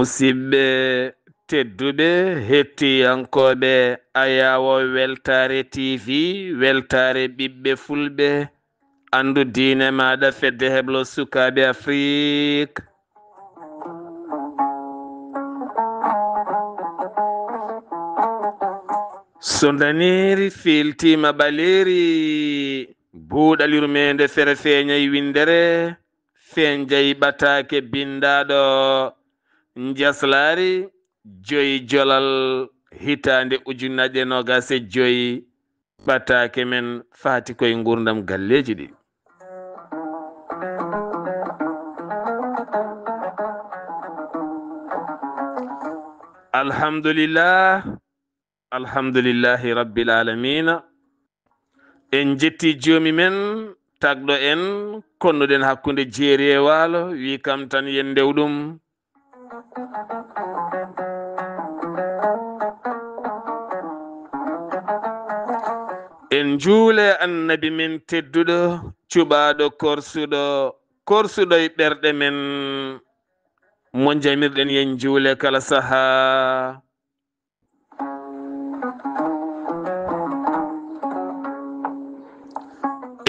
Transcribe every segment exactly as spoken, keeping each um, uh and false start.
Musidɓe tedduɓe, hettiyankooɓe Ayaawo Weltaare T V, Weltaare ɓiɓɓe Fulɓe, anndu diine maaɗa, fedde heblo sukaaɓe Afrik. So ndaneeri fiiltiima ɓaleeri, buuɗal yurmeende fere feeñay winndere, fenjay ɓataake binndaaɗo njaslaari joyi jolal hitaande ujunnaje noogaas e joyi. Ɓataake men faati koye nguurndam galleeji ɗi. Alhamdulillah. Alhamdulillahi Rabbil Aalamiina. En njetti Joomi men, tagɗo en, konnuɗen hakkunde jeeri e waalo, wi kam tan yen ndew ɗum. En njuule Annabi men tedduɗo, cuɓaaɗo korsuɗo, korsuɗo e ɓerɗe men, mo njamirɗen yen njuule kala sahaa.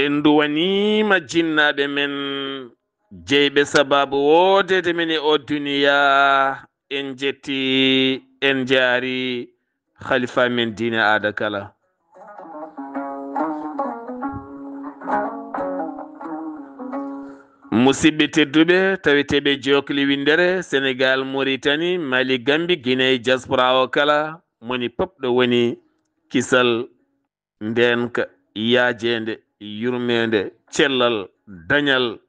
En nduwaniima jinnaaɓe men, jeyɓe sabaabu woodeede men e oo duniyaa. En njetti, en njaari Khalifa men diine aada kala. Musidɓe tedduɓe, taweteeɓe jookli winndere, Senegaal, Moritani, Mali, Gambi, Gine, diaspora o kala, moni pop ɗo woni, kisal, ndeenka, yaajeende, yurmeende, cellal, dañal,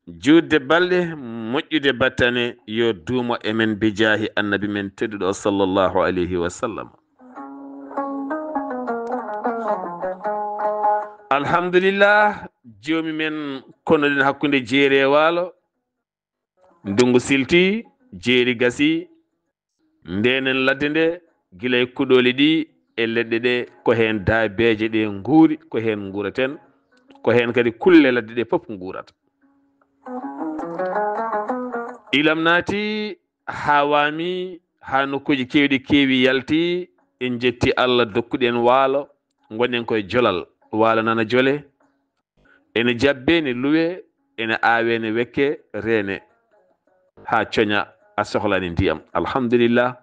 juutde balɗe, moƴƴude battane, yo duumo e men bijaahi Annabi men tedduɗo, sallallahu alayhi wa sallam. Alhamdulillah, Joomi men, konnuɗen hakkunde jeeri e waalo, ndunngu silti, jeeri gasi, ndeenen ladde nde, gila e kuɗooli ɗi e leɗɗe ɗe, ko heen daabeeje ɗe nguuri, ko heen nguuraten, ko heen kadi kulle ladde ɗe pop nguurata. Ilam naati, haawaami, haa nokkuuji keewɗi keewi yalti, en njetti Allah dokkuɗo en waalo, ngonɗen koye jolal, waalo nana jole, ene jabbe, ne luwe, ene aawe, ne wekke, reene, haa coña, a sohlaani ndiyam. Alhamdulillah,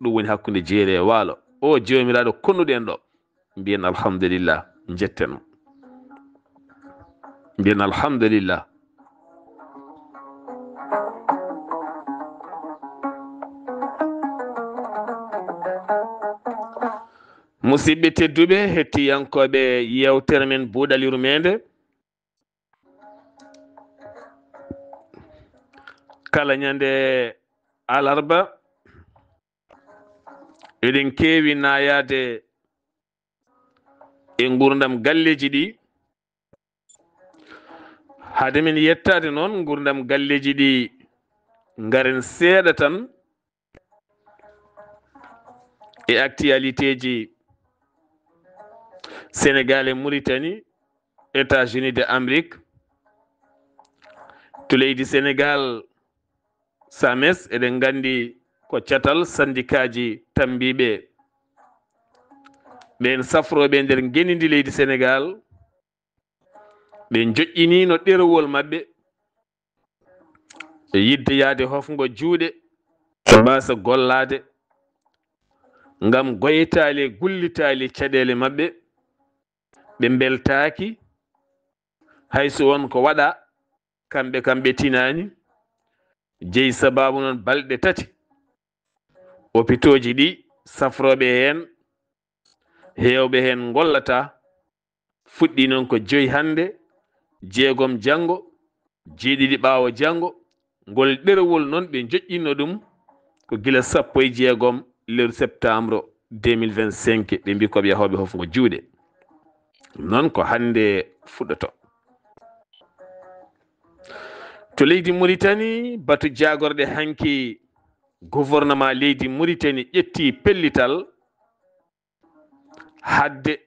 ɗum woni hakkunde jeeri e waalo. O Joomiraaɗo konnuɗo en ɗo, mbiyen alhamdulillah, njetten mo. Mbiyen alhamdulillah. Musidɓe tedduɓe, hettiyankooɓe yeewtere men Buuɗal Yurmeende, kala ñande alarba, eɗen keewi naayaade e nguurndam galleeji ɗi. Hade men yettaade noon nguurndam galleeji ɗi, ngaren seeɗa tan e actualité ji Sénégal e Mauritanie, États-Unis de Amérique. To leydi Sénégal, SAMES, eɗen nganndi ko catal sandikaaji tammbiiɓe. Ɓeen safrooɓe e nder ngenndi leydi Sénégal, ɓe njoƴƴiniino ɗerewol maɓɓe e yiɗde yahde hofngo juuɗe, ɓe mbaasa gollaade ngam goytaali e gullitaali caɗeele maɓɓe. Ɓe mbeltaaki, hay so won ko waɗaa, kamɓe kam ɓe tinaani. Jeyi sabaabu noon balɗe tati, opitooji ɗi, safrooɓe heen, heewɓe heen ngollataa. Fuɗɗii noon ko joyi hannde, jeegom janngo, jeeɗiɗi ɓaawo janngo. Ngol ɗerewol noon ɓe njoƴƴinno ɗum ko gila sappo e jeegom lewru septembre deux mille vingt-cinq, ɓe mbii ko ɓe yahooɓe hofngo juuɗe. Noon ko hannde fuɗɗoto. To leydi Mauritanie, batu jaagorɗe hanki, gouvernement leydi Mauritanie ƴetti pellital hadde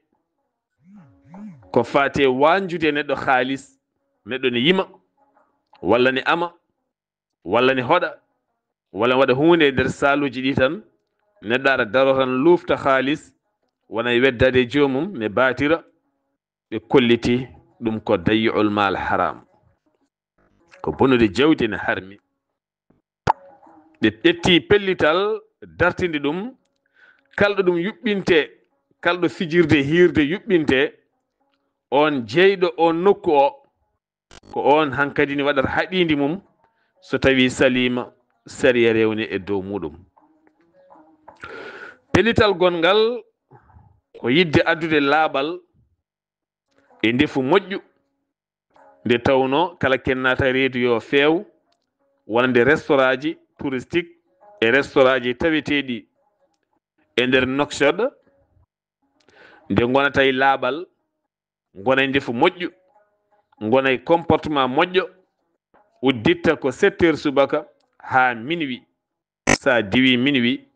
ko faati e waanjude neɗɗo haalis, neɗɗo ne yima, walla ne ama, walla ne hoɗa, walla waɗa huunde e nder saaluuji ɗi tan, neɗɗo ara daro tan lufta haalis, wona e weddaade e joomum, ne baatira, ɓe kolliti ɗum ko dayyu'ul maal haram. Ko bonude jawdi ne harmi. Ɓe ƴetti pellital, dartindi ɗum, kalɗo ɗum yuɓɓinte, kalɗo fijirde hiirde yuɓɓinte, on jeyɗo on nokku o, ko on hankadi ne waɗata haɗiindi mum, so tawi saliima, sariya rewne e dow muɗum. Pellital gonngal ko yiɗde addude laaɓal e ndefu moƴƴu, nde tawno kala ken naata reedu yo feew, wonande restaurant ji touristique e restaurant ji taweteeɗi e nder Nouakchott, nde ngonata e laaɓal, ngona e ndefu moƴƴu, ngona e comportement moƴƴo, udditta ko sept heures subaka haa minuit. Sa diwi minuit,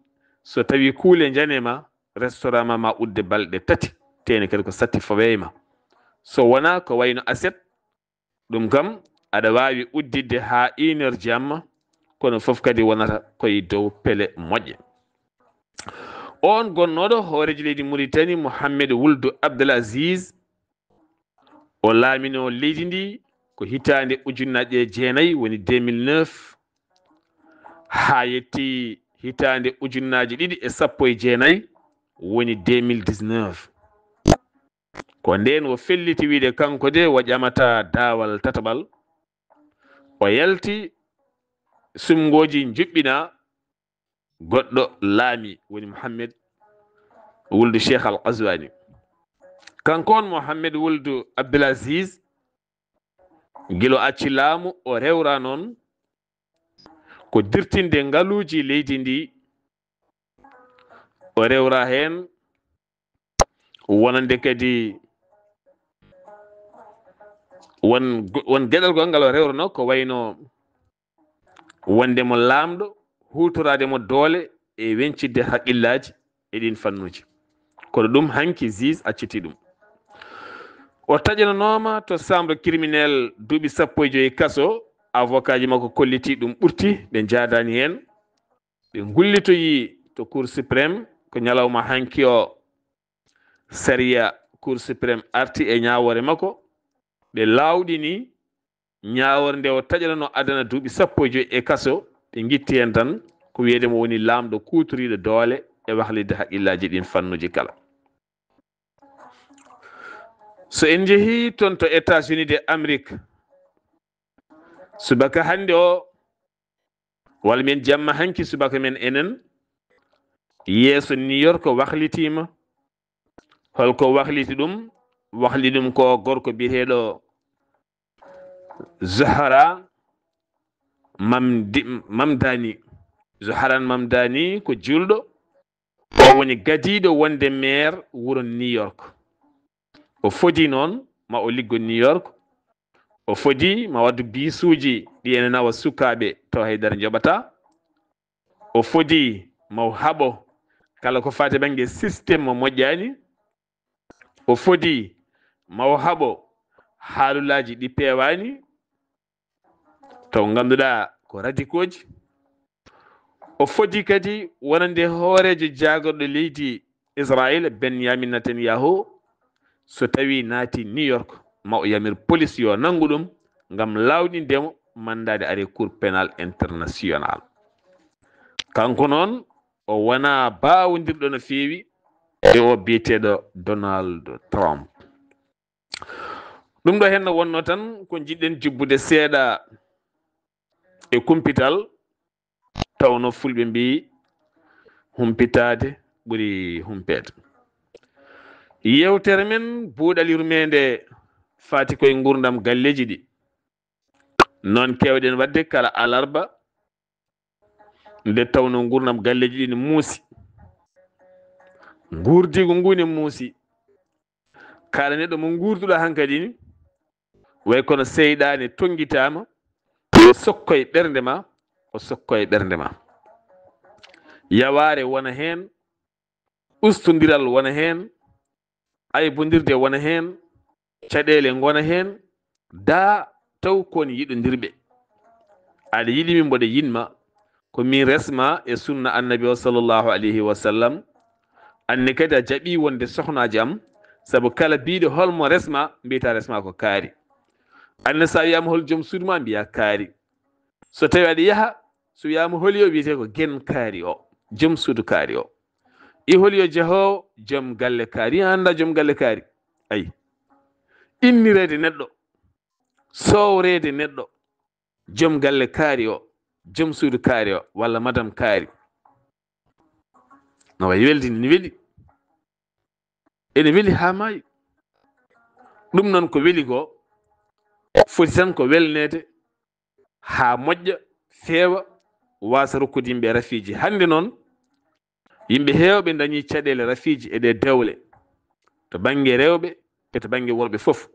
so tawi kuule njane ma, restaurant ma ma udde balɗe tati, tene kadi ko satti fawey ma. So wona ko wayno aset, ɗum kam aɗa waawi udditde haa une heure jamma, kono fof kadi wonata koye dow pele moƴƴe. On gonnooɗo hooreejo leydi Mauritanie, Mohamed Wuldu Abdel Aziz, o laamino leydi ndi ko hitaande ujunnaaje jeenayi, woni deux mille neuf, haa yetti hitaande ujunnaaje ɗiɗi e sappo e jeenayi, woni deux mille dix-neuf. Ko ndeen o felliti wiide kanko de o ƴamata daawal tataɓal. O yalti sumngooji njuɓɓina goɗɗo laami, woni Mohamed Wuldu Cheikh Al Qazwani. Kanko on Mohamed Wuldu Abdelaziz, gila o acci laamu, o rewra noon ko dirtinde ngaluuji leydi ndi, o rewra heen wonande kadi won, won geɗal goo ngal o rewrano, ko wayno wonde mo laamɗo, huutoraade mo doole e weñcitde haqqillaaji e ɗiin fannuuji. Kono ɗum hanki juge acciti ɗum. O taƴananooma to chambre criminelle duuɓi sappo e joy kaso, avocat ji makko kolliti ɗum ɓurti, ɓe njaadaani heen. Ɓe ngullitoyi to Cour suprême, ko ñalawma hanki o sariya Cour suprême arti e ñaawoore makko. Ɓe laawɗini ñaawoore nde o taƴanano adana duuɓi sappo e joy e kaso, ɓe ngitti heen tan ko wiyeede mo woni laamɗo kuutoriiɗo doole e wahlitde haqqillaaji ɗiin fannuuji kala. So en njehii toon to États-Unis de Amérique, subaka hannde o, walla men jamma hanki subaka men enen, yeeso New York wahlitiima. Holko wahliti ɗum? Wahli ɗum ko gorko biyeteeɗo Zohran Mamdi-, Mamdani. Zohran Mamdani ko juulɗo. O woni gadiiɗo wonde maire wuro New York. O fodi noon ma o liggo New York. O fodi ma waddu biisuuji ɗi ene nawa sukaaɓe taw haydara njoɓata. O fodi ma o haɓo kala ko faati bannge système mo moƴƴaani. O fodi ma o haɓo haalulaaji ɗi peewaani, taw ngannduɗaa ko radikooji. O fodi kadi wonande hooreejo jaagorɗo leydi Israel, Benyamin Netanyahu, so tawi naati New York, ma o yamir police yo nanngu ɗum ngam laawɗinde mo mandat de arrêt Cour pénal international. Kanko noon, o wonaa baawondirɗo no feewi e o biyeteeɗo Donald Trump. Ɗum ɗo heen no wonnoo tan ko njiɗɗen jubbude seeɗa e kumpital, tawno fulɓe mbiyi humpitaade ɓuri humpeede. Yewtere men buuɗal yurmeende faati koye nguurndam galleeji ɗi. Noon keewɗen waɗde kala alarba, nde tawno nguurndam galleeji ɗi ne muusi. Nguurdiigu ngu ne muusi. Kala neɗɗo mo nguurduɗo hankadi ni, way kono seyɗaane tonngitaama, o sokkoy ɓernde ma, o sokkoy ɓernde ma. Yawaare wona heen, ustondiral wona heen, aybondirde wona heen, caɗeele ngona heen, daa taw kon yiɗondirɓe. Aɗa yiɗi mi, mboɗo yiɗma, ko min resma e sunna annabi o sallallahu alayhi wa sallam. Anne kadi a jaɓi wonde sohnaaji am, sabu kala biiɗo holmo resma, mbiyta resma ko kaari. Anne so a wiyama hol joom suudu ma, mbiya kaari. So tawi aɗa yaha, so wiyama holi o, wiyete ko gen kaari o, joom suudu kaari o. I holi o jahoowo, joom galle kaari, i anda joom galle kaari. Ayi. Innirede neɗɗo, sowrede neɗɗo, joom galle kaari o, joom suudu kaari o, walla madam kaari. No wayi weldi ni weli. Ene weli haa maayi. Ɗum noon ko weli ko, foti tan ko welneede haa moƴƴa, feewa, waasa rokkude yimɓe rafiiji. Hannde noon, yimɓe heewɓe ndañi caɗeele rafiiji e ɗe dewle, to bannge rewɓe e to bannge worɓe fof.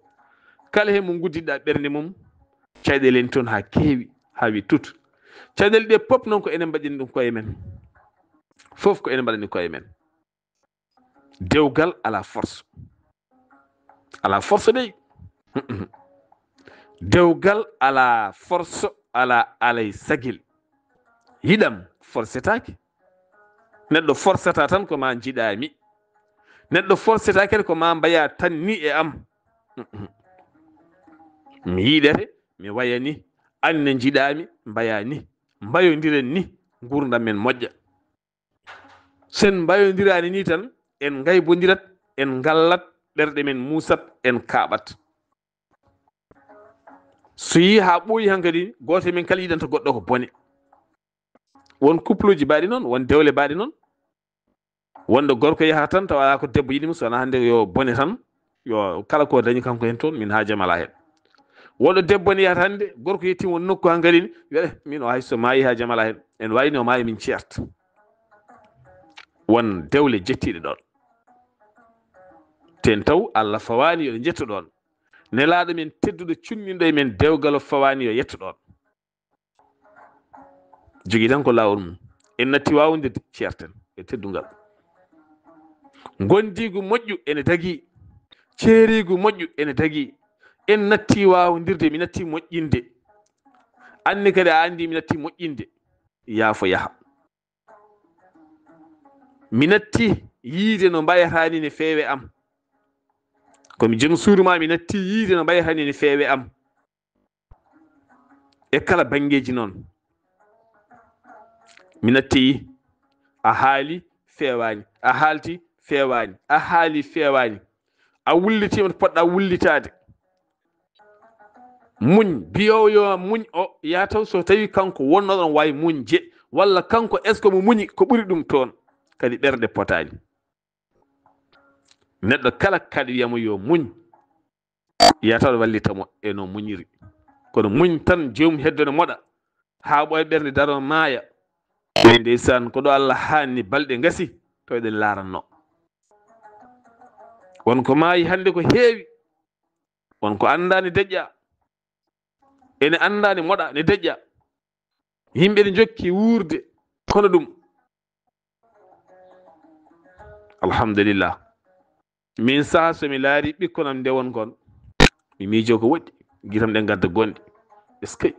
Kala heen mo ngudditɗa ɓernde mum, caɗeele en toon haa keewi, haa wi tut. Caɗeele ɗe pop noon ko enen mbaɗani ɗum koye men. Fof ko enen mbaɗani koye men. Dewgal alaa force. Alaa force dey. Dewgal alaa force, alaa alay sagil. Yiɗam forcetaake. Neɗɗo forceta tan ko ma njiɗami. Neɗɗo forceta kadi ko ma mbaya tan ni e am. Mi yiɗete, mi waya ni. Anne njiɗami, mbaya ni. Mbayondiren ni, nguurndam men moƴƴa. Sen mbayondiraani ni tan, en ngaybondirat, en ngallat, ɓerɗe men muusat, en kaaɓat. So yii haa ɓooyi hankadi, gooto men kala yiɗanta goɗɗo ko bone. Won couple uji mbaɗi noon, won dewle mbaɗi noon. Wonɗo gorko yaha tan tawa alaa ko debbo yiɗi mo, so wonaa hannde yo bone tan, yo kala ko dañi kanko heen toon, min haajam alaa heen. Wonɗo debbo ne yahata hannde, gorko yettii won nokku hankadi, wiya, "Eh, min o hay so maayi haajam alaa heen." En waawi no maayi min ceerta. Won dewle jettiiɗe ɗoon. Ten taw Allah fawaani yo ɗe njetto ɗoon. Nelaaɗo men tedduɗo cunninɗo e men dewgal o fawaani yo yetto ɗoon. Jogii tan ko laawol mum. En natti waawondirde, ceerten e teddungal. Ngondiigu moƴƴu ene dagii, ceeriigu moƴƴu ene dagii. En natti waawondirde, mi natti moƴƴinde. Anne kadi a anndi mi natti moƴƴinde. Yaafo yaha. Mi natti yiide no mbayata ni ne feewe am. Ko mi joom suudu ma, mi natti yiide no mbayata ni ne feewe am. E kala banngeeji noon. Mi natti, a haali, feewaani. A haalti, feewaani. A haali, feewaani. A wullitiima to poɗɗa wullitaade. Muñ, biyoowo yo muñ o, yaa taw so tawi kanko wonno ɗon waawi muñde, walla kanko est-ce que mo muñi ko ɓuri ɗum toon? Kadi ɓerɗe potaani. Neɗɗo kala kaɗa wiyamo yo muñ, yaa taw wallita mo e no muñiri. Kono muñ tan, joom heddo ne moɗa, haa ɓooya ɓernde daro maaya. Ɓe ndeysaan, ko ɗo Allah haanni balɗe ngasi, to eɗen laaranno. Won ko maayi hannde ko heewi, won ko anndaani deƴƴa, ene anndaani moɗa ne deƴƴa. Yimɓe ne njokki wuurde, kono ɗum. Alhamdulillah. Min saha so mi laari ɓikkon am nde won kon, mi miijo ko woɗɗi, gitam ɗen gadda gonɗi. Est-ce que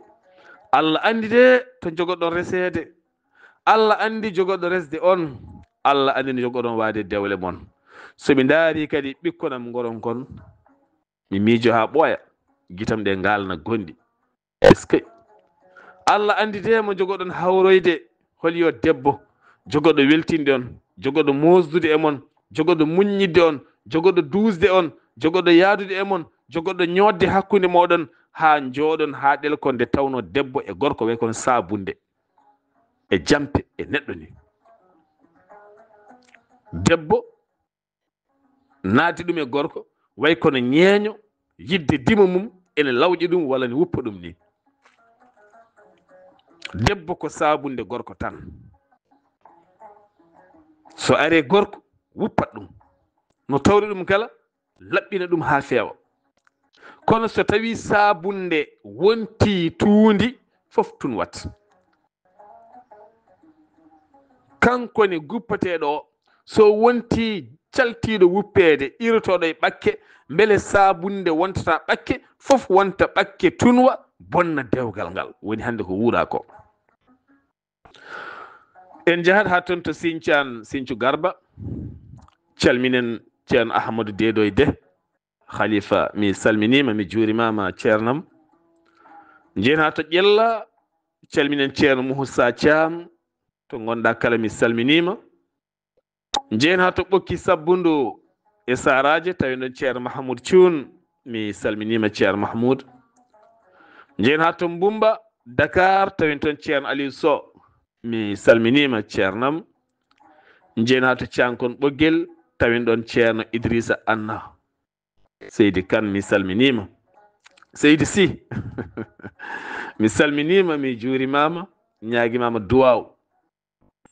Allah anndi de to jogoɗon reseede? Allah anndi jogoɗo resde on. Allah anndi no jogoɗon waade dewle mon. So mi ndaari kadi ɓikkon am ngoron kon, mi miijo haa ɓooya, gitam ɗe ngaalna gonɗi. Est-ce que Allah anndi de mo jogoɗon hawroyde, holi yo debbo, jogoɗo weltinde on, jogoɗo moosdude e mon, jogoɗo muññidde on, jogoɗo duusde on, jogoɗo yaadude e mon, jogoɗo ñoodde hakkunde mooɗon, haa njooɗon haa ɗelkon nde tawnoo debbo e gorko way kono saabunde e jampe e neɗɗo ni. Debbo naati ɗum e gorko, way kono ñeeño, yidde dimo mum, ene lawƴa ɗum walla ne wuppa ɗum ni. Debbo ko saabunde gorko tan. So are gorko, wuppat ɗum. No tawri ɗum kala, laɓɓina ɗum haa feewa. Kono so tawi saabunde wonti tuundi, fof tun wat. Kanko ne guppateeɗo o, so wonti caltiiɗo wuppeede, irotooɗo e ɓakke, mbele saabunde wontata ɓakke, fof wonta ɓakke tunwa, bonna dewgal ngal. Woni hannde ko wuuraa ko. En njahat haa toon to Siñcaan, Siñcu Garba. Calminen Ceerno Ahmadu Deedoy Deh, Khalifa, mi salminiima, mi juurimaama, ceernam. Njehen haa to Ƴella, calminen Ceerno Muhusa Caam, to ngonɗaa kala, mi salminiima. Njehen haa to Ɓokki Sabbundu e Saaraaje, tawi ɗoon Ceerno Mahmoud Cuun, mi salminiima Ceerno Mahmoud. Njehen haa to Mbumba, Dakar, tawi toon Ceerno Aliou Sow, mi salminiima ceernam. Njehen haa to Cankon Ɓoggel, tawi ɗoon Ceerno Idrissa Anna. Seydi Kan, mi salminiima. Seydi Si, mi salminiima, mi juurimaama, ñaagimaama duwaaw.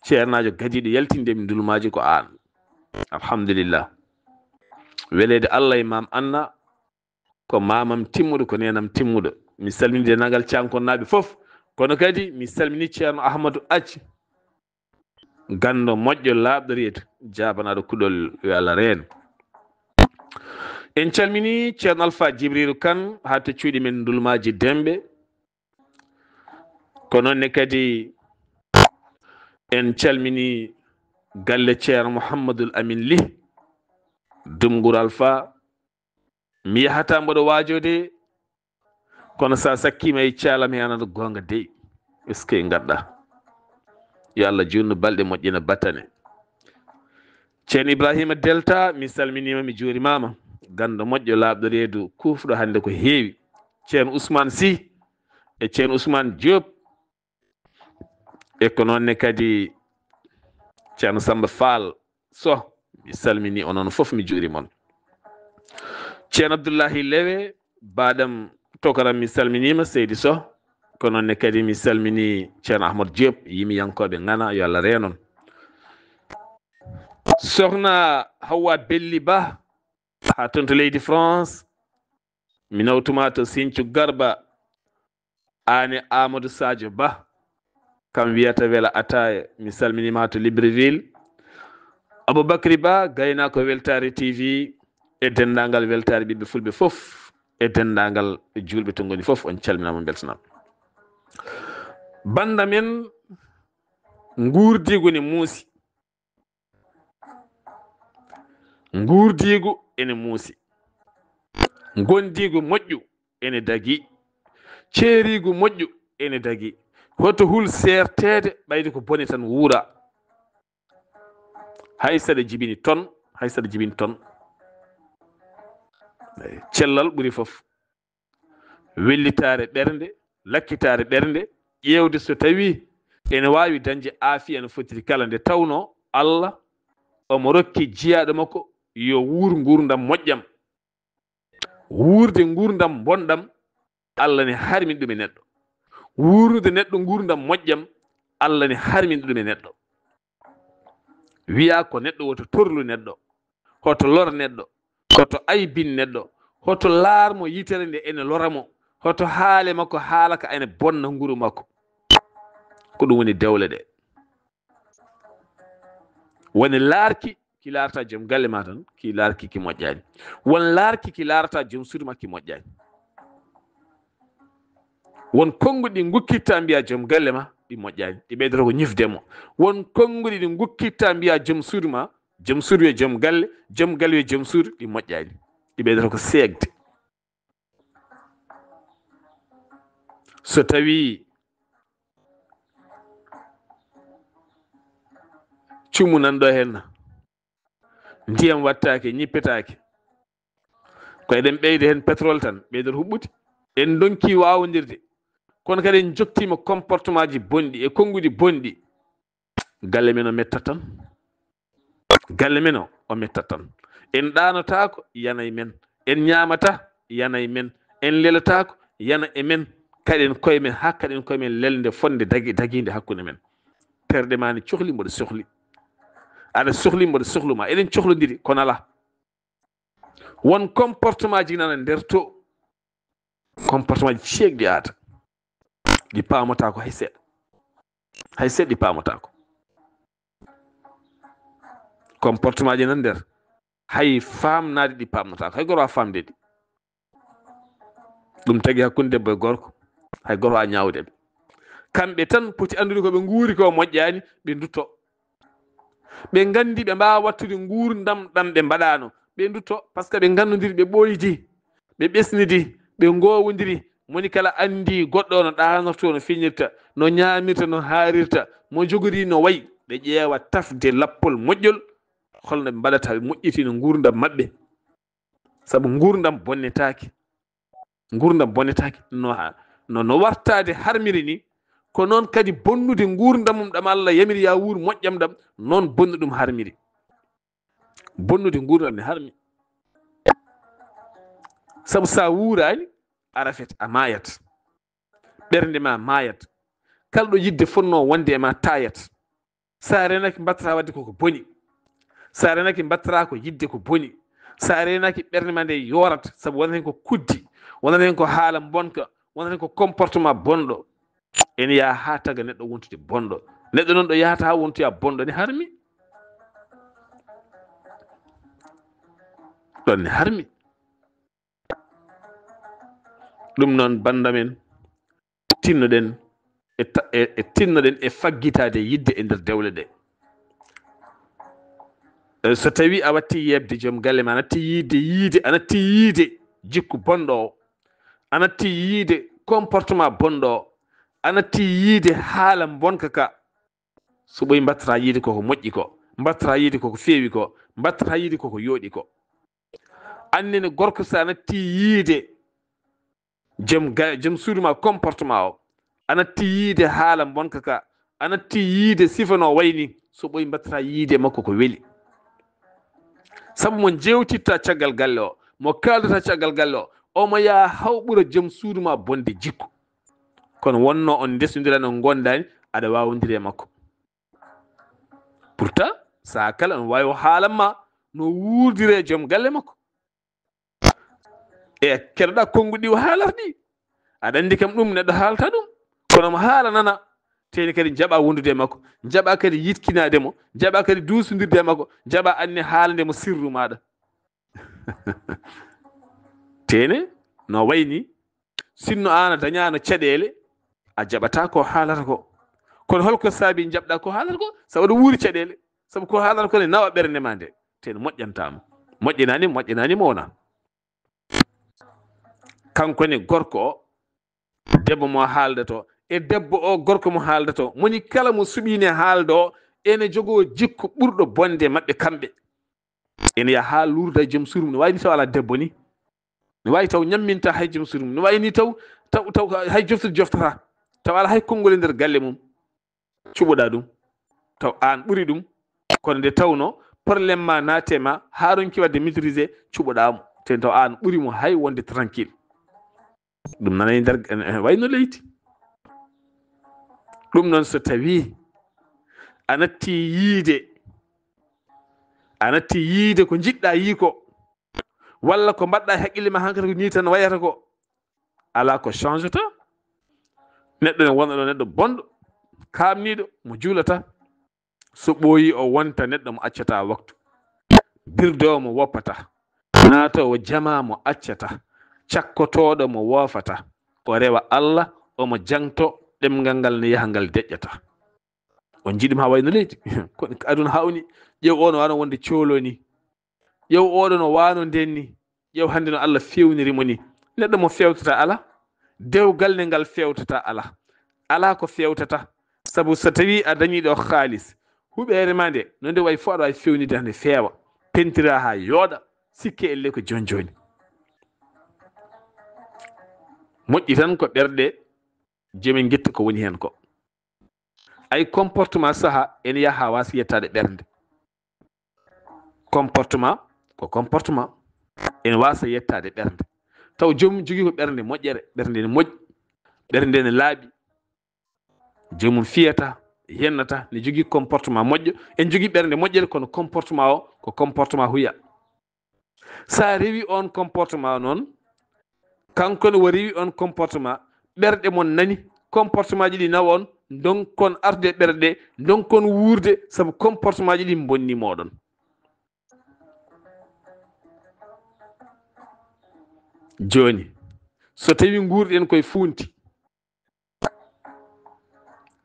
Ceernaajo gadiiɗo yaltinde mi ndulmaaji ko aan. Alhamdulillah. Weleede Allah e Maam Anna, ko maamam timmuɗo, ko neenam timmuɗo. Mi salmini denndaangal Cankonnaaɓe fof, kono kadi mi salmini Ceerno Ahmadu Acc, ganndo moƴƴo, laaɓɗo reedu, jaabanaaɗo kuɗol, yo Allah reen. En calmini Ceerno Alfa Jibriilu Kan haa to cuuɗi men Ndulmaaji Demɓe. Ko noon ne kadi en calmini galle Ceerno Mouhamadul Amin Lih, Dumngur Alfa. Mi yahataa mboɗo waajoode, kono so a sakkiima e caalam he, anata goonga dey. Est-ce que ngadda? Yo Allah juutnu balɗe, moƴƴina battane. Ceerno Ibrahima Delta, mi salminiima, mi juurimaama. Ganndo moƴƴo, laaɓɗo reedu, kuufɗo hannde ko heewi. Ceerno Ousmane Sy e Ceerno Ousmane Diop, e ko noon ne kadi Ceerno Samba Fall Soh, mi salmini onon fof, mi juuri mon. Ceerno Abdullahi Lewe, baaɗam, tokaram, mi salminiima, seydi Soh. Ko noon ne kadi mi salmini Ceerno Ahmad Diop, yimiyankooɓe Ŋana, yo Allah reenon. Sohna Hawwa Belli Ba, haa toon to leydi France, mi nawtuma to Sinthiou Garba, aan e Amadou Sadio Ba, kam wiyata Wela Ataaya, mi salminiima to Libreville. Aboubacry Ba, gaynaako Weltaare T V, e denndaangal Weltaare ɓiɓɓe Fulɓe fof, e denndaangal juulɓe to ngoni fof, on calminaama, mbeltanaama. Bannda men, nguurdiigu ne muusi. Nguurdiigu ene muusi. Ngondiigu moƴƴu ene dagii. Ceeriigu moƴƴu ene dagii. Hoto hul seerteede, ɓayde ko bone tan wuura. Hay saɗa jibini ton, hay saɗa jibini ton. Eey, cellal ɓuri fof. Wellitaare ɓernde, lakkitaare ɓernde, ƴeewde so tawii ene waawi dañde aafiya no fotiri kala, nde tawnoo Allah omo rokki jiyaaɗo makko yo wuur nguurndam moƴƴam. Wuurde nguurndam bonɗam, Allah ne harmini ɗum e neɗɗo. Wuurnude neɗɗo nguurndam moƴƴam, Allah ne harmini ɗum e neɗɗo. Wiyaa ko neɗɗo woto torlu neɗɗo, hoto lor neɗɗo, hoto aybin neɗɗo, hoto laar mo yitere nde ene lora mo, hoto haale makko haala ka ene bonna nguru makko. Ko ɗum woni dewle ɗe. Woni laarki ki laarata joom galle ma tan, ki laarki ki moƴƴaani. Won laarki ki laarata joom suudu ma, ki moƴƴaani. Won konnguɗi ɗi ngukkitta mbiya joom galle ma, ɗi moƴƴaani, ɗi ɓeydata ko ñifde mo. Won konnguɗi ɗi ngukkitta mbiya joom suudu ma, joom suudu e joom galle, joom galle e joom suudu, ɗi moƴƴaani, ɗi ɓeydata ko seegde. So tawii cuumu nan ɗo henna, ndiyam wattaake, ñippetaake, ko eɗen ɓeyda heen pétrole tan, ɓeydata huɓɓude. En ndonki waawondirde, kono kadi en njoktiima comportement ji bonɗi e konnguɗi bonɗi. Galle men o mettat tan. Galle men o, o mettat tan. En ɗaanotaako, yana e men. En ñaamata, yana e men. En lelotaako, yana e men. Kaɗen koye men, haa kaɗen koye men lelnde fotnde dagi-, dagiinde hakkunde men. Terɗe ma ne cohli, mboɗo sohli. Aɗa sohli, mboɗo sohlu ma. Eɗen cohlondiri, kono alaa. Won comportement ji nana nder to. Comportement ji ceekɗi aada. Ɗi paamataako hay seeɗa. Hay seeɗa ɗi paamataako. Comportement ji nan nder. Hay faamnaade ɗi paamnataako. Hay gooto a faamde ɗi. Ɗum tagi hakkunde debbo e gorko. Hay gooto a ñaawde ɓe. Kamɓe tan poti anndude ko ɓe nguuri ko moƴƴaani, ɓe ndutto. Ɓe nganndi ɓe mbaawaa wattude nguurndam ɗam ɓe mbaɗaano, ɓe ndutto, parce que ɓe nganndondiri, ɓe ɓooydi, ɓe ɓesnidi, ɓe ngoowondiri. Moni kala anndi goɗɗo no ɗaanortoo, no feñirta, no ñaamirta, no haarirta, mo jogori no wayi. Ɓe ƴeewa tafde lappol moƴƴol, holno ɓe mbaɗata ɓe moƴƴitina nguurndam maɓɓe. Sabu nguurndam bonnetaake. Nguurndam bonnetaake no, no, no wartaade harmiri ni, ko noon kadi bonnude nguurndam mum ɗam Allah yamiri ya wuur moƴƴam ɗam, noon bonnu ɗum harmiri. Bonnude nguurndam ne harmi. Sabu sa wuuraani, a rafet, a maayat. Ɓernde ma maayat. Kala ɗo yidde fotnoo wonde e ma taayat. Sa renaki mbattata wadde koko boni. Sa renaki mbattata ko yidde ko boni. Sa renaki ɓernde ma nde yoorat, sabu wonata hen ko kuddi, wonata hen ko haala bonka, wonata hen ko comportement bonɗo. Ene yaha haa taga neɗɗo wontude bonɗo. Neɗɗo noon ɗo yahata haa wontoya bonɗo ne harmi. Ɗon ne harmi. Ɗum noon, bannda men, tinnoɗen e ta-, e, e tinnoɗen e faggitaade yidde e nder dewle ɗe. E, so tawi a watti yeɓde joom galle ma, a natti yiide, yiide, a natti yiide jikku bonɗo o, a natti yiide comportement bonɗo o, a natti yiide haala bonka ka, so ɓoyi mbattata yiide koko moƴƴi ko, mbattata yiide koko feewi ko, mbattata yiide koko yooɗi ko. Annene gorko, so a natti yiide joom ga-, joom suudu ma, comportement o, a natti yiide haala bonka ka, a natti yiide sifa no wayni, so ɓoyi mbattata yiide makko ko weli. Sabu mo jewtitta caggal galle o, mo kaaldata caggal galle o, omo yaha hawɓura joom suudu ma bonde jikku. Kono wonno on ndesondirani, on ngondani, aɗa wawondiri e makko. Pourtant, saha kala on wawi o haalan ma no wuurdire joom galle makko. E keɗoɗa konnguɗi o haalata ɗi. Aɗa anndi kam ɗum neɗɗo haalta ɗum. Kono mo haala nana, teni kadi jaɓa wondude e makko, jaɓa kadi yitkinade mo, jaɓa kadi duusondirde e makko, jaɓa anne haalande mo sirru maɗa. Tene, no wayni, sinno an a dañano caɗeele, a jaɓata ko haalata ko. Kono holko saabi jaɓɗa ko haalata ko? Sabu aɗa wuuri caɗeele. Sabu ko haalata ko ne nawa ɓernde ma nde. Tene moƴƴantama. Moƴƴinani, moƴƴinani mo wona. Kanko ne gorko o, debbo mo haaldato, e debbo o, gorko mo haaldato, moni kala mo suɓine haaldo o, ene jogo jikku ɓurɗo bonde maɓɓe kamɓe. Ene yaha haa luurda e joom suudu mum. No wawi ni taw ala debbo ni. No wawi taw ñamminta hay joom suudu mum. No wawi ni taw, taw, taw hay joftude joftata. Taw ala hay konngol e nder galle mum. Cuɓoɗa ɗum. Taw an ɓuri ɗum. Kono nde tawno problème ma naate ma, haa ronki wadde maîtriser, cuɓoɗa mo. Te taw an ɓuri mo hay wonde tranquille. Ɗum nana e nder, eh, eh, wayno leydi. Ɗum noon so tawi a natti yiide, a natti yiide ko njiɗɗa yii ko, walla ko mbaɗɗa e haqqille ma hankadi ko nii tan wayata ko, ala ko changeta. Neɗɗo ne wona ɗo neɗɗo bonɗo, kaamniiɗo, mo juulata. So ɓooyi o wonta neɗɗo mo accata waktu, birdowo mo woppata, naatoowo jama mo accata, cakkotooɗo mo woofata, o rewa Allah, omo jangto, ɗemngal ngal ne yaha ngal deƴƴata. On njiɗi ɗum haa wayno leydi? Kono aduna hawni, ƴeew o no wano wonde cooloo ni. Ƴeew oɗo no wano nden ni. Ƴeew hannde no Allah fewniri mo ni. Neɗɗo mo fewtata ala. Dewgal ne ngal fewtata ala. Ala ko fewtata. Sabu so tawi a dañi ɗo haalis, huɓeere ma nde, no nde wayi fof aɗa wawi fewnide hande feewa. Pentira ha yooɗa. Sikke elle ko joni joni. Moƴƴi tan ko ɓerɗe, jomen getta ko woni hen ko. Ay comportement saha ene yaha wasa yettade ɓernde. Comportement ko comportement. Ene wasa yettade ɓernde. Taw joomum jogii ko ɓernde moƴƴere, ɓernde ne moƴƴi, ɓernde ne laaɓi. Joomum fiyata, yennata, ne jogii comportement moƴƴo. En jogii ɓernde moƴƴere, kono comportement o ko comportement huya. Sa rewi on comportement noon, kanko ne o rewi on comportement, ɓerɗe mon nani, comportement ji ɗi nawa on, donkon arde ɓerɗe, donkon wuurde, sabu comportement ji ɗi bonni moɗon. Jooni, so tawi nguurɗen koye fuunti,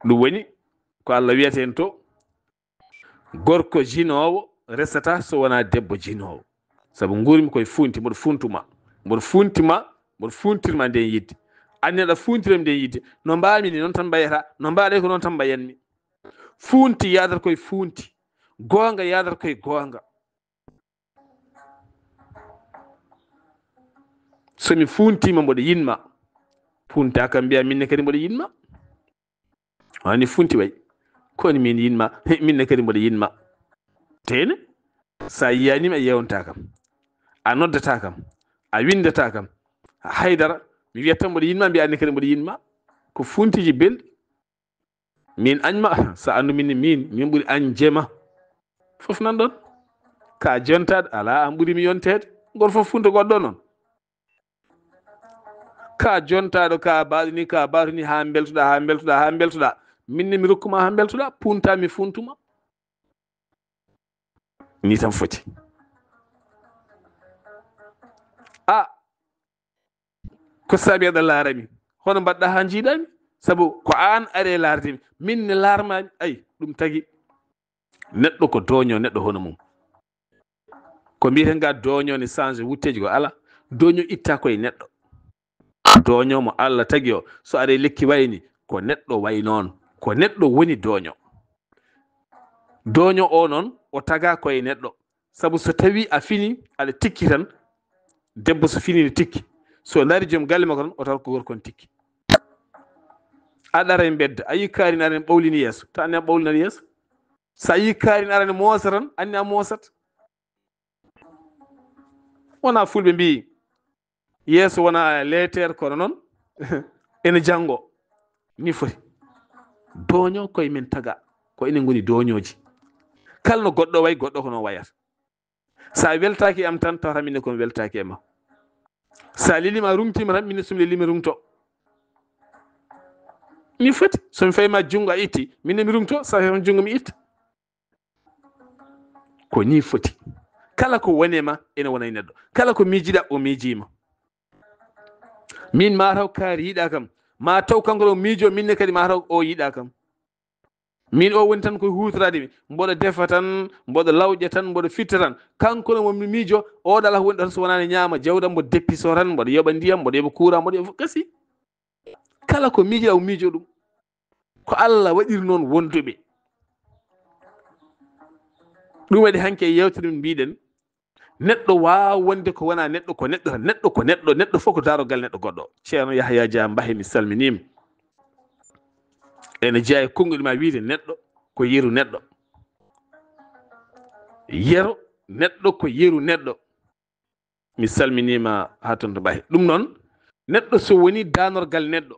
Ɗum woni ko Allah wiyata en to, gorko jinoowo resata so wonaa debbo jinoowo. Sabu nguurmi koye fuunti, mboɗo fuuntuma, mboɗo fuuntima, mboɗo fuuntirma nden yidde. Anne aɗa fuuntirami nden yidde. No mbaami ni, noon tan mbayata. No mbaɗe ko noon tan mbayanmi. Fuunti yaadata koye fuunti. Goonga yaadata koye goonga. So mi fuuntiima mboɗo yiɗma, fuunta kam mbiya minne kadi mboɗo yiɗma. Wani fuunti way. Ko woni min yiɗma, minne kadi mboɗo yiɗma. Tene, sa yiyanima a yewnta kam. A noddata kam. A windata kam. Haydara, mi wiyat tan mboɗo yiɗma, mbiya anne kadi mboɗo yiɗma. Ko fuuntiji belɗi. Min añma, sa anndu min, min, min ɓuri añjema. Fof nan ɗon. Ka jontaɗo, ala an ɓuri mi yonteede. Ngol fof funto goɗɗo noon. Ka jontaɗo, ka baɗuni, ka baɗuni, ha beltoɗa, ha beltoɗa, ha beltoɗa. Min ne mi rokkuma ha beltoɗa, punta mi funtuma. Ni tan foti. A, ko sabi aɗa laarami? Hono mbaɗɗa ha jiiɗami? Sabu ko an are laardimi. Min ne laarmami. Ay, ɗum tagi. Neɗɗo ko dooño, neɗɗo hono mum. Ko mbiyeten ga dooño ne change wutteji ko ala. Dooño itta koye neɗɗo. Dooño mo Allah tagi o, so are lekki wayni, ko neɗɗo way noon. Ko neɗɗo woni dooño. Dooño o noon, o taga koye neɗɗo. Sabu so tawi a fini, aɗa tikki tan, debbo so fini ne tikki. So dari joom galle makko tan, o tawat ko gorko on tikki. A ɗaray mbedda, a yi kaari ne ara ne ɓawlini yeeso, ta anne a ɓawlinat yeeso. Sa yi kaari ne ara ne moosa tan, anne a moosat. Wona fulɓe mbiyi, yeeso wona leeteer, kono noon ene janngo. Ni foti. Dooño koye men taga, ko enen ngoni dooñooji. Kala no goɗɗo way, goɗɗo ko noon wayata. Sa weltaaki e am tan, tawata min ne ko mi weltaaki e ma. Sa lelima a rungtima tan, min ne so mi lelima rungto. Ni foti. So mi fayi ma junngo a itti, min ne mi rungto, sa fayi ma junngo mi itta. Ko ni foti. Kala ko wone ma, ene wona e neɗɗo. Kala ko miijiɗa, o miijima. Min ma taw kaari yiɗa kam. Ma taw kanko ɗo miijo, min ne kadi ma taw o yiɗa kam. Min o woni tan koye hutorade mi. Mboɗo defa tan, mboɗo lawƴa tan, mboɗo fitta tan. Kanko no mo mi miijo, o ɗala woni ɗon so wonani ñaama jawdam, mboɗo deppiso tan, mboɗo yoɓa ndiyam, mboɗo yoɓa courant, mboɗo yoɓa fof. Kasi. Kala ko miijiɗa, o miijo ɗum. Ko Allah waɗiri noon wonduɓe. Ɗum waɗi hanki e yewtere min mbiɗen, neɗɗo waawa wonde ko wona neɗɗo, ko neɗɗo tan. Neɗɗo ko neɗɗo, neɗɗo fof ko darogal neɗɗo goɗɗo. Ceerno Yahya Dia Mbahe, mi salminiima. Ene jeyaa e konguɗi ma wiide neɗɗo ko yeru neɗɗo. Yero neɗɗo ko yeru neɗɗo. Mi salminiima haa toon to Mbahe. Ɗum noon, neɗɗo so woni danorgal neɗɗo,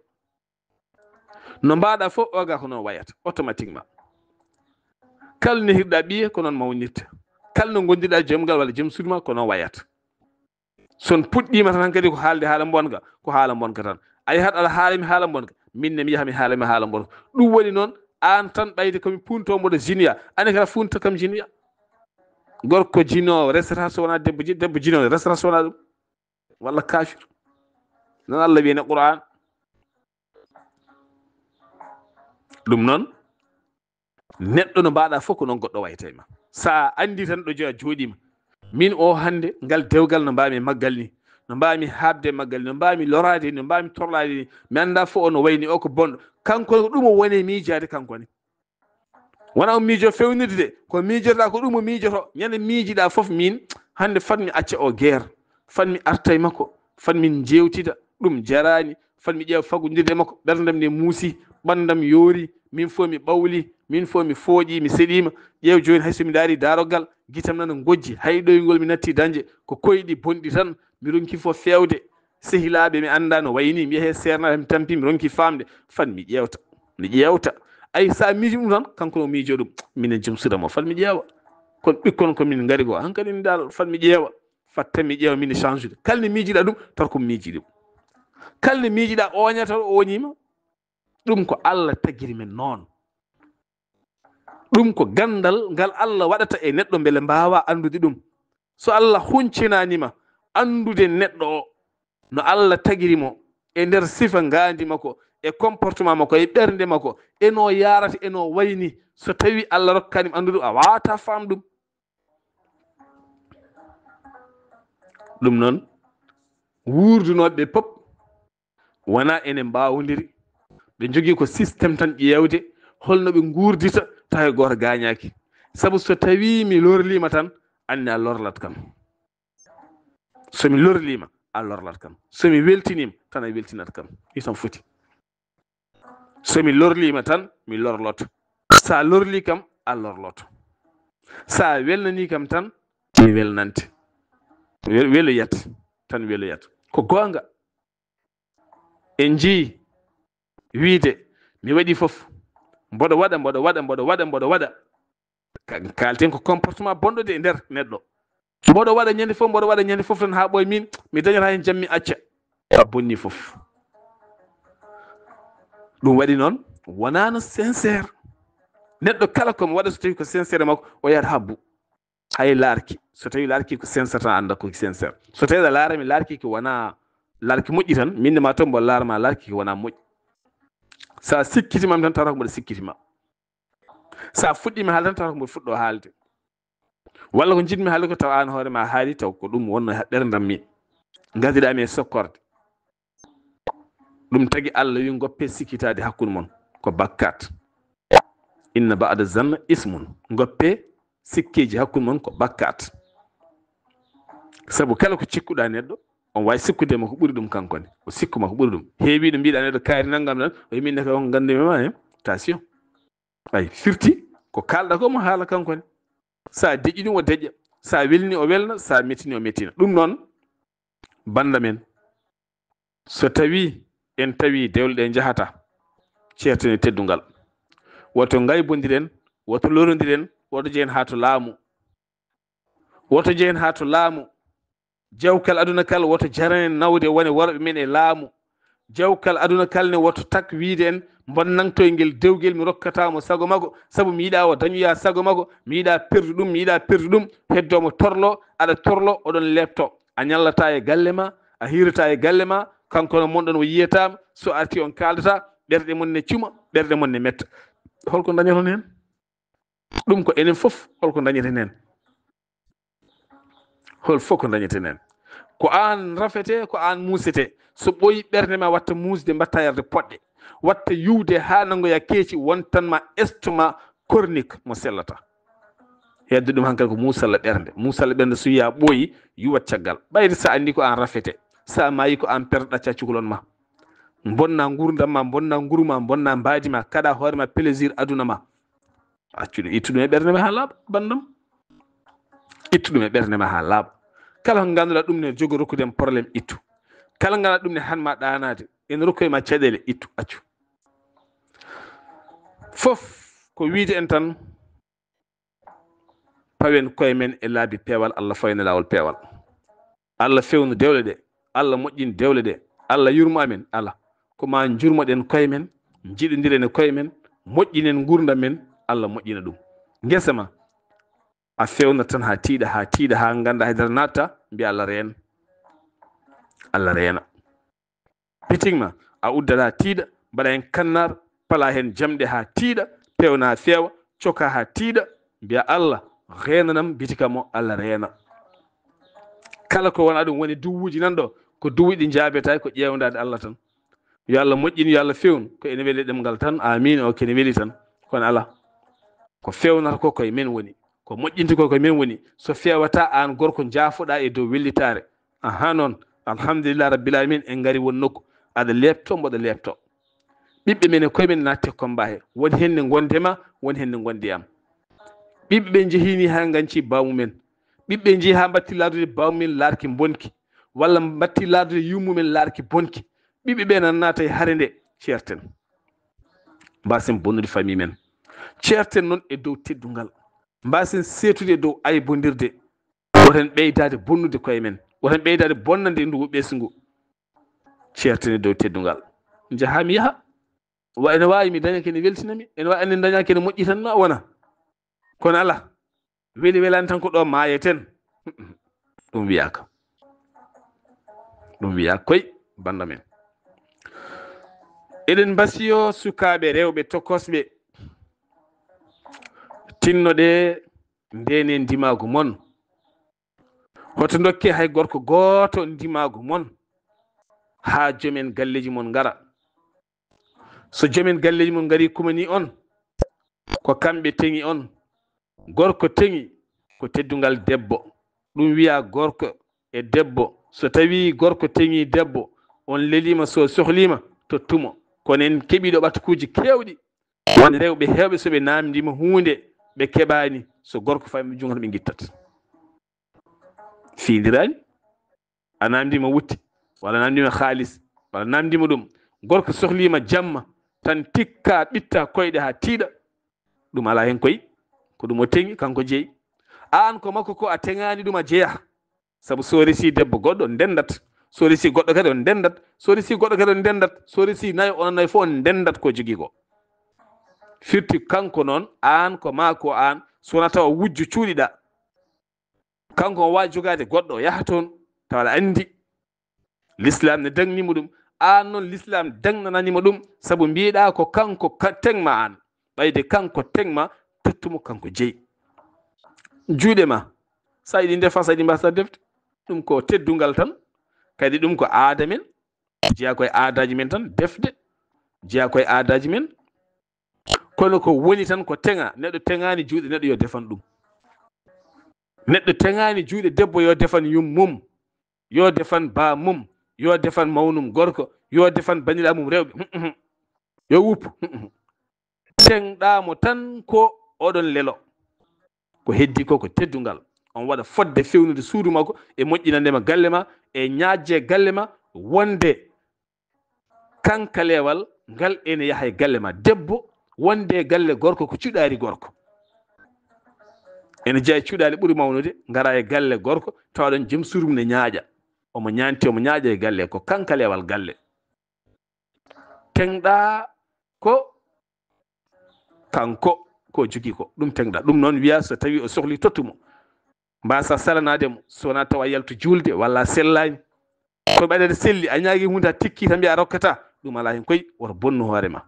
no mbaɗa fof, oga ko noon wayata, automatiquement. Kala nehirɗa ɓiye, ko noon mawnirta. Kala no ngondirɗa joom ngal walla joom suudu ma, ko noon wayata. So on puɗɗiima tan hankadi ko haalde haala mbonka, ko haala mbonka tan. A yahat aɗa haala mi haala mbonka, min ne mi yaha mi haala mi haala mbonka. Ɗum woni noon, aan tan ɓayde ko mi punto mboɗo jinuya, ane kala funta kam jinuya. Gorko jinoowo resata so wonaa debbo ji-, debbo jinoowo resata so wonaa ɗum. Walla kafir. Noon Allah wiyi e Qur'an. Ɗum noon, neɗɗo no mbaɗa fof ko noon goɗɗo wayata e ma. Sa andi tan ɗo jeya jooɗima. Min o hande, ngal dewgal no mbami e maggal ni. No mbami haɓde e maggal ni, no mbami lorade ni, no mbami torlade ni. Mi anda fof o no wayni, o ko bonɗo. Kanko ko ɗum o woni e miijaade kanko ne. Wona o miijo fewnirde de, ko miijorɗa ko ɗum o miijoto. Ñande miijiɗa fof min, hande fat mi acca o guerre. Fat mi arta e makko. Fat min jewtida. Ɗum jarani. Fat mi ƴeewa faggudirde makko. Ɓerdam nde muusi. Ɓandam yoori. Min fof mi ɓawli. Min fof mi fooƴi. Mi seɗima. Ƴeew jooni hay so mi daari darogal. Gitam nana gojji. Hay ɗoyngol mi natti dañde. Ko koyɗi bonɗi tan. Mi ronki fof fewde. Sehilaaɓe mi anndaa no wayni, mi yahe seernaaɓe mi tampi, mi ronki faamde. Fat mi ƴeewta, mi ƴeewta. Ay, so a miiji ɗum tan, kanko no miijo ɗum. Minen jom suuda mo, fat mi ƴeewa. Kono ɓikkon ko min ngari goo, hankadi mi daal, fat mi ƴeewa. Fat tan mi ƴeewa, min change de. Kala ne miijiɗa ɗum, taw ko miiji ɗum. Kala ne miijiɗa ooñata, o ooñiima. Ɗum ko Allah tagiri men noon. Ɗum ko ganndal ngal Allah waɗata e neɗɗo mbele mbaawa anndude ɗum. So Allah huncinaani ma anndude neɗɗo o, no Allah tagiri mo e nder sifa ngaandi makko, e comportement makko, e ɓernde makko, e no yaarata, e no wayni. So tawi Allah rokkaani mo anndude, a waawataa faam ɗum. Ɗum noon, wuurdunooɓe ɓe pop wonaa ene mbaawondiri. Ɓe njogii ko système tan ƴeewde holno ɓe nguurdita, tawa hay gooto gaañaaki. Sabu so tawii mi lorliima tan, anne a lorlat kam. So mi lorliima, a lorlat kam. So mi weltiniima, tan a weltinat kam. Ɗi tan foti. So mi lorliima tan, mi lorloto. So a lorlii kam, a lorloto. So a welnanii kam tan, mi welnante. Wel-, weloyat, tan weloyat. Ko goonga. En njii wiyde, mi waɗi fof. Mboɗo waɗa, mboɗo waɗa, mboɗo waɗa, mboɗo waɗa. Ka-, kaalten ko comportement bonɗo de e nder neɗɗo. Mboɗo waɗa ñande fof, mboɗo waɗa ñande fof tan haa ɓooy min, mi dañata heen jam, mi acca. A bonni fof. Ɗum waɗi noon, wonaano sincère. Neɗɗo kala ko mo waɗa so tawi ko sincère makko, o yahata habbu. Hay laarki, so tawi laarki ko sincère tan, annda ko sincère. So tawi aɗa laara mi laarki ko wona laarki moƴƴi tan, min ma toon mboɗo laara ma laarki ko wona moƴƴi. Sa sikkitima am tan, tawata ko mboɗo sikkitima. Sa fuɗɗima haalde tan, tawata ko mboɗo fuɗɗo haalde. Walla ko njiɗmi haalde ko tawa aan hoore ma haali, taw ko ɗum wonno e ɓerndam mi. Ngadiɗa mi e sokkorde. Ɗum tagi Allah wi, ngoppe sikkitaade hakkunde mon, ko bakkat. Inna ba'da zanna ismun. Ngoppe sikkeeji hakkunde mon ko bakkat. Sabu kala ko cikkuɗa neɗɗo, on waawi sikkude ma ko ɓuri ɗum kanko ne. O sikku ma ko ɓuri ɗum. Heewi ɗo mbiɗa neɗɗo kaari nanngam nan, o wi min ne kay on nganndumi ma, eh? Attention. Ay, firti ko kaalɗa ko mo haala kanko ne. Sa deƴƴi ɗum o deƴƴa, sa welni o welna, sa mettini o mettina. Ɗum noon, bannda men, so tawi en tawi dewle ɗe njahata, ceerten e teddungal. Woto ngaybondiren, woto lorondiren, woto jehen haa to laamu. Woto jehen haa to laamu. Jawkal aduna kal woto jaranen nawde wone worɓe men e laamu. Jawkal aduna kal ne woto tak wiide en, mbonnantoy ngel dewgel, mi rokkata mo sago mago, sabu mi yiɗa o dañoya sago mago, mi yiɗa perdu ɗum, mi yiɗa perdu ɗum. Heddo mo torlo, aɗa torlo, oɗon leepto. A ñallata e galle ma, a hiirata e galle ma, kanko no mon ɗon o yiyataama, so arti on kaaldata, ɓerɗe mon ne cuma, ɓerɗe mon ne metta. Holko dañoton heen? Ɗum ko enen fof, holko dañeten heen? Hol fof ko dañeten heen? Ko aan rafete, ko aan muusete. So ɓooyi ɓernde ma watta muusde, mbatta yarde poɗɗe. Watta yuwde haa nanngoya keeci, wontan ma estomac chronique mo sellata. Heddo ɗum hankadi ko muusalla ɓernde. Muusalla ɓernde so wiya ɓooyi, yuwat caggal. Ɓayde sa anndi ko aan rafete. Sa maayi ko aan perɗa caccukolon ma. Bonna nguurndam ma, bonna nguru ma, bonna mbaadi ma, kaɗa hoore ma plaisir aduna ma. Accu ɗum, ittu ɗum e ɓernde ma haa laaɓa, banndam. Ittu ɗum e ɓernde ma haa laaɓa. Kala ko ngannduɗaa ɗum ne jogo rokkude en problème, ittu. Kala ngannduɗaa ɗum ne han ma ɗaanaade, ene rokku e ma caɗeele, ittu, accu. Fof ko wiide en tan, pawen koye men e laabi peewal, Allah fawna laawol peewal. Allah fewnu dewle ɗe, Allah moƴƴin dewle ɗe, Allah yurmo amen, ala. Ko ma njurmoɗen koye men, njiɗondiren e koye men, moƴƴinen nguurndam men, Allah moƴƴina ɗum. Ngesa ma, a fewna tan haa tiiɗa, haa tiiɗa, haa ngannda haydara natta, mbiya Allah reena. Allah reena. Bitig ma, a uddat haa tiiɗa, mbaɗa heen kannaar, pala heen jamɗe haa tiiɗa, pewna feewa, coka haa tiiɗa, mbiya Allah, reenanam bitig am o, Allah reena. Kala ko wona ɗum woni duwuuji nan ɗo, ko duwuuji ɗi njaabetaake, ko ƴeewndaade Allah tan. Yo Allah moƴƴin, yo Allah feewnu, ko ene weli ɗemngal tan, aamiin, o kene weli tan. Kono alaa, ko feewnata ko koye men woni, ko moƴƴinta ko koye men woni. So feewata aan gorko njaafoɗaa e dow wellitaare, ahaa noon, alhamdulillah rabbil alamin, en ngari won nokku, aɗa leepto, mboɗo leepto. Ɓiɓɓe men e koye men naatte combat he, won heen ne ngonde ma, won heen ne ngonde am. Ɓiɓɓe ɓe njehii ni haa nganci baamumen. Ɓiɓɓe njii haa mbatti laadude baamumen laarki bonki, walla mbatti laadude yummumen laarki bonki. Ɓiɓɓe ɓe nan naata e hare nde, ceerten. Mbaasen bonnude famille men. Ceerten noon e dow teddungal. Mbaasen seetude e dow aybondirde. Woten ɓeydaade bonnude koye men. Woten ɓeydaade bonnande ndu ɓesngu. Ceerten e dow teddungal. Njahaa mi yaha. Wa-, ene waawi mi daña kene weltina mi. Ene waawi ene daña kene moƴƴitan ma wona. Kono alaa. Weli welani tan ko ɗo maayeten. Ɗum wiyaaka. Ɗum wiyaaka koy, bannda men. Eɗen mbasiyo sukaaɓe rewɓe tokosɓe, tinnoɗe ndene ndimaagu mon. Hoto ndokke hay gorko gooto ndimaagu mon haa jomen galleeji mon ngara. So jomen galleeji mon ngari kumani on, ko kamɓe teŋi on. Gorko teŋi ko teddungal debbo. Ɗum wiya gorko e debbo. So tawi gorko teŋi debbo, on leliima, so sohliima, tottumo. Kono en keɓiɗo ɓatukuuji keewɗi. Won rewɓe heewɓe so ɓe naamndiima huunde ɓe keɓaani, so gorko faami ɓe junngo tan ɓe ngittat. Fiindirani, a naamndiima wutte, walla naamndiima haalis, walla naamndiima ɗum. Gorko sohliima jamma tan tikka, ɓitta koyɗe haa tiiɗa. Ɗum alaa heen koy, ko ɗum o teŋi, kanko jeyi. Aan ko makko ko a teŋaani ɗum a jeyaa. Sabu so resi debbo goɗɗo, on ndendat. So resi goɗɗo kadi, on ndendat. So resi goɗɗo kadi, on ndendat. So resi nayo, onon nayo fof on ndendat ko jogii ko. Firti kanko noon, aan ko maa ko aan, so wonaa tawa wujju cuuɗiɗaa. Kanko o waawi jogaade goɗɗo, o yaha toon, tawa aɗa anndi. Lislaam ne dagnimo ɗum. Aan noon, Lislaam dagnananimo ɗum, sabu mbiɗa ko kanko ka-, teŋ ma aan. Ɓayde kanko teŋ ma, tottumo kanko jeyi. Juuɗe ma, so a yiɗi ndefa, so a yiɗi mbasa defde. Ɗum ko teddungal tan. Kadi ɗum ko aada men. Jeyaa ko e aadaaji men tan, defde. Jeyaa ko e aadaaji men. Kono ko woni tan ko teŋa. Neɗɗo teŋaani juuɗe neɗɗo yo defan ɗum. Neɗɗo teŋaani juuɗe debbo yo defan yummum. Yo defan baamum. Yo defan mawnum gorko. Yo defan bandiraaɓe mum rewɓe. Yo wuppu. Teŋɗaa mo tan ko oɗon lelo. Ko heddi ko, ko teddungal. On waɗa fodde fewnude suudu makko e moƴƴinande ma galle ma e ñaajje galle ma, wonde kankalewal ngal ene yaha e galle ma. Debbo wonde e galle gorko ko cuɗaari gorko. Ene jeya e cuɗaali ɓuri mawnude, ngara e galle gorko, tawa ɗon joom suudu mum ne ñaaƴa. Omo ñaanti, omo ñaaƴa e galle, ko kankalewal galle. Teŋɗa ko kanko ko jogii ko, ɗum teŋɗa. Ɗum noon wiya so tawi o sohli tottu mo. Mbasa salanaade mo, so wonaa tawa yaltu juulde walla a sellaani. Ko ɓaɗeede selli, a ñaagi huunde a tikki tan mbiya a rokkata. Ɗum alaa heen koy, woto bonnu hoore ma.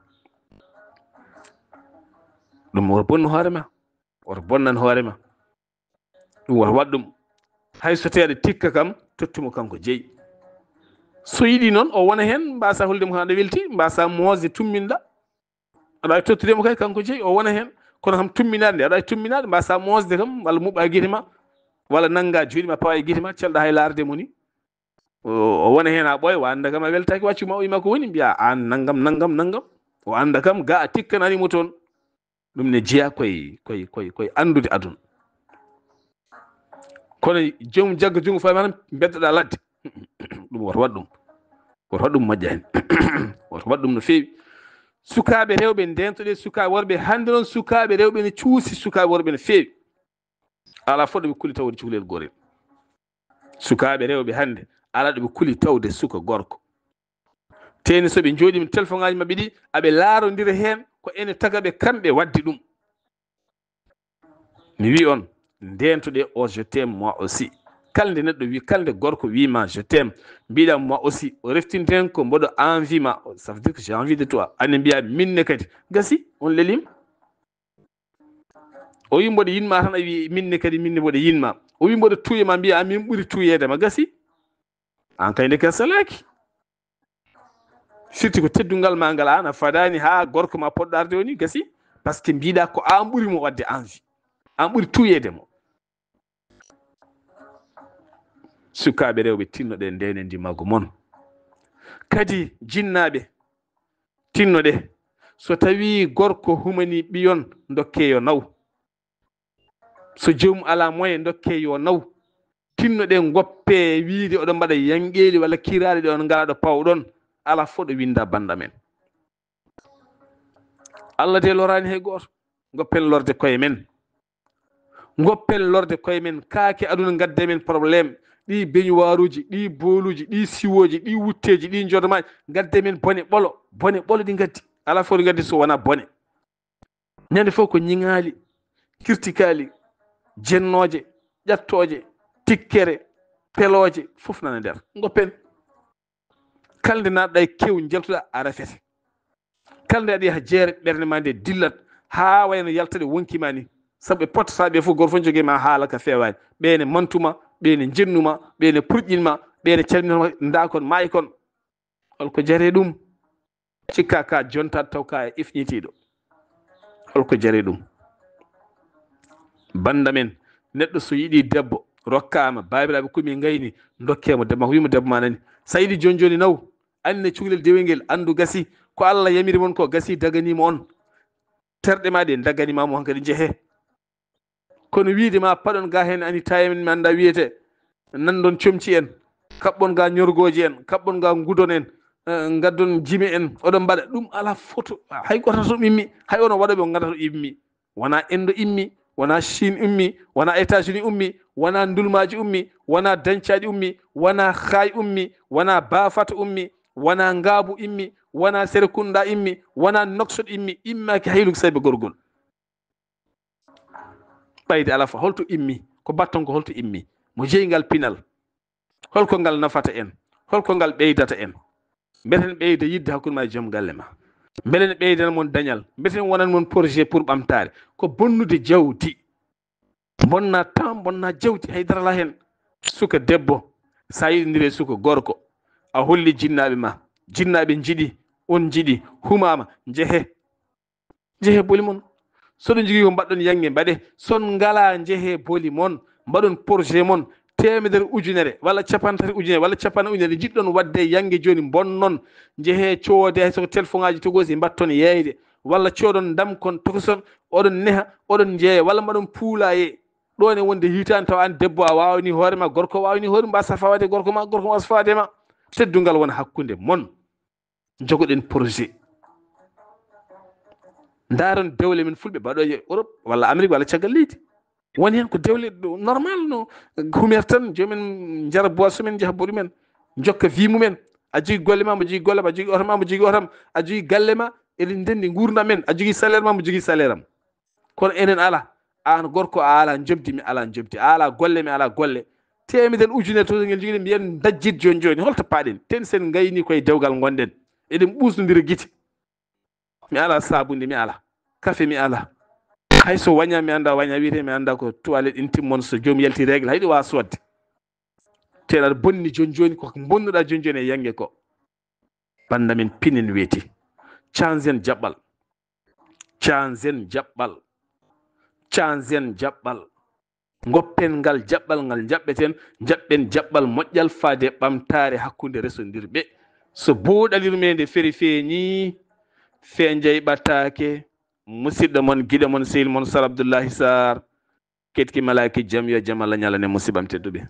Ɗum woto bonnu hoore ma. Woto bonnan hoore ma. Ɗum woto waɗ ɗum. Hay so tawii aɗa tikka kam, tottu mo kanko jeyi. So yiɗi noon, o wona heen, mbasa holde mo aɗa welti, mbasa moosde tumminɗa. Aɗa waawi tottude mo kay kanko jeyi, o wona heen. Kono kam tumminaade nde, aɗa waawi tumminaade, mbasa moosde kam, walla muɓɓa gite ma, walla nannga juuɗe ma, pawa e gite ma, celɗa hay laarde mo ni. O, o wona heen haa ɓooya, o annda kam a weltaaki, waccu ma o wiy ma ko woni, mbiya aan nanngam, nanngam, nanngam. O annda kam ga a tikkanaani mo toon. Ɗum ne jeya koye, koye, koye, koye anndude aduna. Kono joom jagga junngo fawi ma tan mbeddoɗa ladde. Ɗum woto waɗ ɗum. Woto waɗ ɗum moƴƴa heen. Woto waɗ ɗum no feewi. Sukaaɓe rewɓe ndeentoɗe sukaaɓe worɓe. Hannde noon sukaaɓe rewɓe ne cuusi sukaaɓe worɓe no feewi. Alaa fof ɗo ɓe kuli tawde cukalel gorel. Sukaaɓe rewɓe hannde, alaa ɗo ɓe kuli tawde suka gorko. Teeni so ɓe njooɗiima telefoŋaaji maɓɓe ɗi, aɓe laarondira heen ko ene taga ɓe kamɓe waɗde ɗum. Mi wii on, ndeentoɗe o je t'aime moi aussi. Kala nde neɗɗo wii, kala nde gorko wii ma je t'aime, mbiɗa moi aussi, o reftinten ko mboɗo envie ma, ça veut dire que j'ai envie de toi. Anne mbiya minne kadi, gasi, on lelim. O wii mboɗo yinma tan, a wii minne kadi, minne mboɗo yinma. O wii mboɗo tuuya ma, mbiya min ɓuri tuuyeede ma, gasi. Aan kay ndeke a selaaki. Firti ko teddungal ma ngal aan a fadaani haa gorko ma poɗɗo arde o ni, gasi. Parce que mbiɗa ko aan ɓuri mo waɗde envie. Aan ɓuri tuuyeede mo. Sukaaɓe rewɓe, tinnoɗe ndene ndimaagu mon. Kadi jinnaaɓe, tinnoɗe. So tawi gorko humani ɓiyon, dokke yo naw. So joomum alaa moyen, dokke yo naw. Tinnoɗe, ngoppe wiide oɗon mbaɗa yanqeeli walla kiiraali ɗe on ngalaa ɗo pawɗon. Alaa fof ɗo winnda bannda men. Allah de loraani hay gooto. Ngoppen lorde koye men. Ngoppen lorde koye men. Kaake aduna ngadde men problème. Ɗi beñuwaaruuji, ɗi booluuji, ɗi siwooji, ɗi wutteeji, ɗi njodamaaji. Ngadde men bone ɓolo. Bone ɓolo ɗi ngaddi. Alaa fof ɗi ngaddi so wonaa bone. Ñande fof ko ñiŋaali, kirtikaali, jennooje, ƴattooje, tikkere, pelooje, fof nana nder. Ngoppen. Kala nde naatɗa e kew njaltuɗa, a refete. Kala nde aɗa yaha jeere, ɓernde ma nde dillat haa wayno yalta ɗe wonki ma ni. Sabu ɓe pottata ɓe fof, gooto fof jogii ma haala ka feewaani. Ɓe ne mantuma, ɓe ne jennuma, ɓe ne purƴinma, ɓe ne calminoma, nda kon maayi kon. Holko jaree ɗum? Cikka ka jontat taw ka e ifñitiiɗo. Holko jaree ɗum? Banda men, neɗɗo so yiɗi debbo, rokkaama, baabiraaɓe kumi ngayni, ndokkee mo debbo makko, wii mo debbo ma nani. Sa yiɗi joni joni naw, anne cukalel dewel ngel, andu gasi, ko Allah yamiri mon ko gasi, daganimo on. Terɗe ma ɗe daganima mo hankadi, njehe. Kono wiide ma paɗon ga hen ani tayemen mi anda wiyete, nandon comci en, kaɓɓon ga ñorgoji en, kaɓɓon ga ngudon en, eh, ngaddon jime en, oɗon mbaɗa ɗum ala foto. Hay goto to immi, hay onon waɗoɓe on nganndato immi. Wona Endo immi, wona Chine ummi, wona États-Unis ummi, wona Ndulmaji ummi, wona Dancaɗi ummi, wona Xaay ummi, wona Bafata ummi, wona Ngaabu immi, wona Serekunda immi, wona Nouakchott immi, immaki hay Luxembourg gorgol. Ɓayde ala fof, holto immi? Ko batton ko holto immi? Mo jeyi ngal pinal? Holko ngal nafata en? Holko ngal ɓeydata en? Mbeten ɓeyda yidde hakkunde ma e joom galle ma? Mbelen ɓeydan mon dañal? Mbeten wonan mon projet pour ɓamtaare? Ko bonnude jawdi. Bonna temps, bonna jawdi, haydara ala hen. Suka debbo, sa yiɗondire suka gorko, a holli jinnaaɓe ma, jinnaaɓe njiɗi, on njiɗi, humama, njehe. Njehe boli mon. Soɗon jogii ko mbaɗɗon yange, mbaɗe. Son ngala, njehe boli mon, mbaɗon projet mon, teemedere ujunere, walla capantati ujunere, walla capanɗe ujunere, njiɗɗon waɗde yange jooni, mbonnon, njehe coode, hay so ko téléphone aji togosi mbatton yeeyde, walla coodon ndam kon tokoson, oɗon neha, oɗon njeeya, walla mbaɗon puulaye. Ɗo ne wonde hitande taw an debbo a wawani hoore ma, gorko wawani hoore ma, mbaasa fawade gorko ma, gorko mbaasa fawade ma. Teddungal wona hakkunde mon. Jogoɗen projet. Ndaron dewle men fulɓe mbaɗo e Europe, walla Amérique, walla caggal leydi. Woni hen ko dewle ɗo normal no humer tan, jomumen njara boisson men, njaha boɗi men, jokka vie mumen. A jogii golle ma, mo jogii golle ma, a jogii oto ma, mo jogii oto am, a jogii galle ma, eɗen ndendi nguurndam men, a jogii salaire ma, mo jogii salaire am. Kono enen ala, an gorko a ala njobdi, mi ala njobdi, a ala golle, mi ala golle. Teemedere ujunere to ngel jogii, mbiyen dajjit joni joni, holto paɗen? Ten sen ngayni koye dewgal ngonɗen. Eɗen ɓusnodira gite. Mi ala sabunde, mi ala kafe, mi ala. Hay so waña, mi anda waña wiyete, mi anda ko toilette intime mon, so joom yalti règle, hayɗo wawa sodde. Ten aɗa bonni joni joni, ko bonnuɗa joni joni e yange ko. Banda men pinen weeti. Canzen jaɓɓal. Canzen jaɓɓal. Canzen jaɓɓal. Ngoppen ngal jaɓɓal ngal jaɓɓeten, jaɓɓen jaɓɓal moƴƴal faade ɓamtaare hakkunde resondirɓe. So booɗalirmeende feri feeñi, feenjay ɓattaake, musidɗo mon, giɗo mon, sehil mon, Sar Abdullahi Sar, ketki malaaki jam yo jam Allah ñalane musibam tedduɓe.